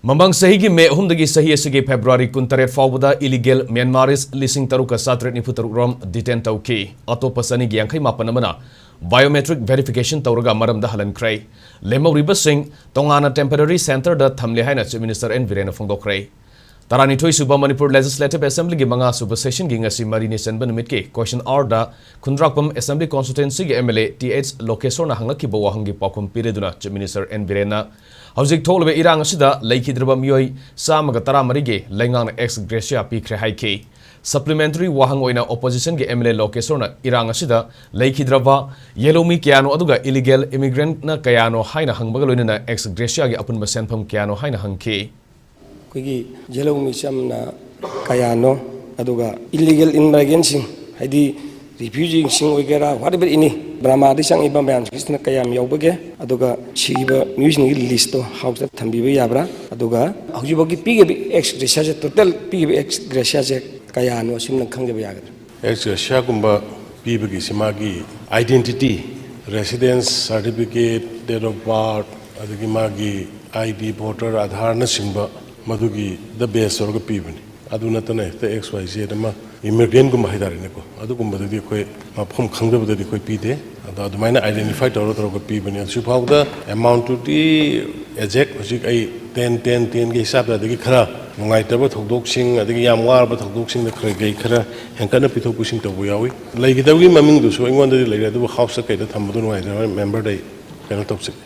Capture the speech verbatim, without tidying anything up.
ꯃꯃꯥꯡ ꯆꯍꯤꯒꯤ ꯃꯦ ꯑꯍꯨꯝꯗꯒꯤ ꯆꯍꯤ ꯑꯁꯤꯒꯤ ꯐꯦꯕ꯭ꯔꯨꯋꯥꯔꯤ ꯀꯨꯟꯇꯔꯦꯠ ꯐꯥꯎꯕꯗ ꯏꯂꯤꯒꯦꯜ ꯃ꯭ꯌꯥꯟꯃꯥꯔꯤꯁ ꯂꯤꯁꯤꯡ ꯇꯔꯨꯛꯀ ꯆꯥꯇ꯭ꯔꯦꯠ ꯅꯤꯐꯨ ꯇꯔꯨꯛ ꯔꯣꯝ ꯗꯤꯇꯦꯟ ꯇꯧꯈꯤ꯫ ꯑꯇꯣꯞꯄ ꯆꯅꯤꯒ ꯌꯥꯡꯈꯩ ꯃꯥꯄꯟ ꯑꯃꯅ ꯕꯥꯏꯑꯣꯃꯦꯇ꯭ꯔꯤꯛ ꯚꯦꯔꯤꯐꯤꯀꯦꯁꯟ ꯇꯧꯔꯒ ꯃꯔꯝꯗ ꯍꯜꯍꯟꯈ꯭ꯔꯦ꯫ ꯂꯦꯝꯍꯧꯔꯤꯕꯁꯤꯡ ꯇꯣꯉꯥꯟꯅ ꯇꯦꯝꯄꯔꯦꯔꯤ ꯁꯦꯟꯇꯔꯗ ꯊꯝꯂꯦ ꯍꯥꯏꯅ ꯆꯤꯐ ꯃꯤꯅꯤꯁꯇꯔ ꯑꯦꯟ ꯕꯤꯔꯦꯟꯅ ꯐꯣꯡꯗꯣꯛꯈ꯭ꯔꯦ꯫ ꯇꯔꯥꯅꯤꯊꯣꯏ ꯁꯨꯕ ꯃꯅꯤꯄꯨꯔ ꯂꯦꯖꯤꯁꯂꯦꯇꯤꯚ ꯑꯦꯁꯦꯝꯕ꯭ꯂꯤꯒꯤ ꯃꯉꯥ ꯁꯨꯕ ꯁꯦꯁꯟꯒꯤ ꯉꯁꯤ ꯃꯔꯤꯅꯤ ꯆꯟꯕ ꯅꯨꯃꯤꯠꯀꯤ ꯀ꯭ꯋꯦꯁꯟ ꯑꯋꯥꯔꯗ ꯈꯨꯟꯗ꯭ꯔꯥꯛꯄꯝ ꯑꯦꯁꯦꯝꯕ꯭ꯂꯤ ꯀꯣꯟꯁꯇꯤꯇ꯭ꯋꯦꯟꯁꯤꯒꯤ M L A T H ꯂꯣꯀꯦꯁꯣꯔꯅ ꯍꯪꯂꯛꯈꯤꯕ ꯋꯥꯍꯪꯒꯤ ꯄꯥꯎꯈꯨꯝ ꯄꯤꯔꯗꯨꯅ ꯆꯤꯐ ꯃꯤꯅꯤꯁꯇꯔ ꯑꯦꯟ ꯕꯤꯔꯦꯟꯅ ꯍꯧꯖꯤꯛ ꯊꯣꯛꯂꯤꯕ ꯏꯔꯥꯡ ꯑꯁꯤꯗ ꯂꯩꯈꯤꯗ꯭ꯔꯕ ꯃꯤꯑꯣꯏ ꯆꯥꯝꯃꯒ ꯇꯔꯥꯃꯔꯤꯒꯤ ꯂꯩꯉꯥꯛꯅ ꯑꯦꯛꯁ ꯒ꯭ꯔꯦꯁꯤꯌꯥ ꯄꯤꯈ꯭ꯔꯦ ꯍꯥꯏꯈꯤ꯫ ꯁꯄ꯭ꯂꯤꯃꯦꯟꯇꯔꯤ ꯋꯥꯍꯪ ꯑꯣꯏꯅ ꯑꯣꯄꯣꯖꯤꯁꯟꯒꯤ ꯑꯦꯝ ꯑꯦꯜ ꯑꯦ ꯂꯣꯀꯦꯁꯣꯔꯅ ꯏꯔꯥꯡ ꯑꯁꯤꯗ ꯂꯩꯈꯤꯗ꯭ꯔꯕ ꯌꯦꯜꯍꯧꯃꯤ ꯀꯌꯥꯅꯣ ꯑꯗꯨꯒ ꯏꯂꯤꯒꯦꯜ ꯏꯃꯤꯒ꯭ꯔꯦꯟꯠꯅ ꯀꯌꯥꯅꯣ ꯍꯥꯏꯅ ꯍꯪꯕꯒ ꯂꯣꯏꯅꯅ ꯑꯦꯛꯁ ꯒ꯭ꯔꯦꯁꯤꯌꯥꯒꯤ ꯑꯄꯨꯟꯕ ꯁꯦꯟꯐꯝ ꯀꯌꯥꯅꯣ ꯍꯥꯏꯅ ꯍꯪꯈꯤ꯫ ꯑꯩꯈꯣꯏꯒꯤ ꯌꯦꯜꯍꯧꯃꯤ ꯆꯥꯝꯅ ꯀꯌꯥꯅꯣ, ꯑꯗꯨꯒ ꯏꯂꯤꯒꯦꯜ ꯏꯃꯤꯒ꯭ꯔꯦꯟꯠꯁꯤꯡ, ꯍꯥꯏꯗꯤ ꯔꯤꯐ꯭ꯌꯨꯖꯤꯁꯤꯡ ꯑꯣꯏꯒꯦꯔꯥ, whatever any, ꯕꯔꯃꯥꯗꯒꯤ ꯆꯪꯉꯛꯏꯕ ꯃꯌꯥꯝꯁꯤꯡꯁꯤꯅ ꯀꯌꯥꯝ ꯌꯥꯎꯕꯒꯦ, ꯑꯗꯨꯒ ꯁꯤꯈꯤꯕ ꯃꯤꯑꯣꯏꯁꯤꯡꯒꯤ ꯂꯤꯁꯇꯣ ꯍꯥꯎꯁꯇ ꯊꯝꯕꯤꯕ ꯌꯥꯕ꯭ꯔꯥ? ꯑꯗꯨꯒ ꯍꯧꯖꯤꯛꯐꯥꯎꯒꯤ ꯄꯤꯈꯤꯕ ꯑꯦꯛꯁ ꯒ꯭ꯔꯦꯁꯤꯌꯥꯁꯦ, ꯇꯣꯇꯦꯜ ꯄꯤꯈꯤꯕ ꯑꯦꯛꯁ ꯒ꯭ꯔꯦꯁꯤꯌꯥꯁꯦ ꯀꯌꯥꯅꯣ, ꯁꯤꯝꯇꯪ ꯈꯪꯖꯕ ꯌꯥꯒꯗ꯭ꯔꯥ? ꯑꯦꯛꯁ ꯒ꯭ꯔꯦꯁꯤꯌꯥꯒꯨꯝꯕ ꯄꯤꯕꯒꯤꯁꯤ ꯃꯥꯒꯤ identity, residence certificate, date of birth, ꯑꯗꯒꯤ ꯃꯥꯒꯤ I D, voter, ꯑꯙꯥꯔꯅꯆꯤꯡꯕ, ꯃꯗꯨꯒꯤꯗ base ꯇꯧꯔꯒ ꯄꯤꯕꯅꯤ꯫ ꯑꯗꯨ ꯅꯠꯇꯅ ꯍꯦꯛꯇ X Y Z ꯑꯃ ꯏꯃꯤꯒ꯭ꯔꯦꯟꯒꯨꯝꯕ ꯍꯥꯏꯇꯥꯔꯦꯅꯦꯀꯣ, ꯑꯗꯨꯒꯨꯝꯕꯗꯗꯤ ꯑꯩꯈꯣꯏ ꯃꯐꯝ ꯈꯪꯗꯕꯗꯗꯤ ꯑꯩꯈꯣꯏ ꯄꯤꯗꯦ꯫ ꯑꯗꯣ ꯑꯗꯨꯃꯥꯏꯅ identify ꯇꯧꯔ ꯇꯧꯔꯒ ꯄꯤꯕꯅꯤ꯫ ꯍꯧꯖꯤꯛ ꯐꯥꯎꯕꯗ amount ꯇꯨꯗꯤ exact ꯍꯧꯖꯤꯛ ꯑꯩ ten ten ten ꯒꯤ ꯍꯤꯁꯥꯕꯇ, ꯑꯗꯒꯤ ꯈꯔ ꯅꯨꯡꯉꯥꯏꯇꯕ ꯊꯧꯗꯣꯛꯁꯤꯡ, ꯑꯗꯒꯤ ꯌꯥꯝ ꯋꯥꯔꯕ ꯊꯧꯗꯣꯛꯁꯤꯡꯗ ꯈꯔ ꯀꯩ ꯈꯔ ꯍꯦꯟꯀꯠꯅ ꯄꯤꯊꯣꯛ ꯄꯤꯁꯤꯟ ꯇꯧꯕ ꯌꯥꯎꯏ꯫ ꯂꯩꯈꯤꯗꯕꯒꯤ ꯃꯃꯤꯡꯗꯨꯁꯨ ꯑꯩꯉꯣꯟꯗꯗꯤ ꯂꯩꯔꯦ, ꯑꯗꯨꯕꯨ ꯍꯥꯎꯁꯇ ꯀꯩꯗ ꯊꯝꯕꯗꯣ ꯅꯨꯡꯉꯥꯏꯇ꯭ꯔꯕꯅꯤꯅ ꯃꯦꯝꯕꯔꯗ ꯑꯩ ꯀꯩꯅꯣ ꯇꯧꯖꯒꯦ꯫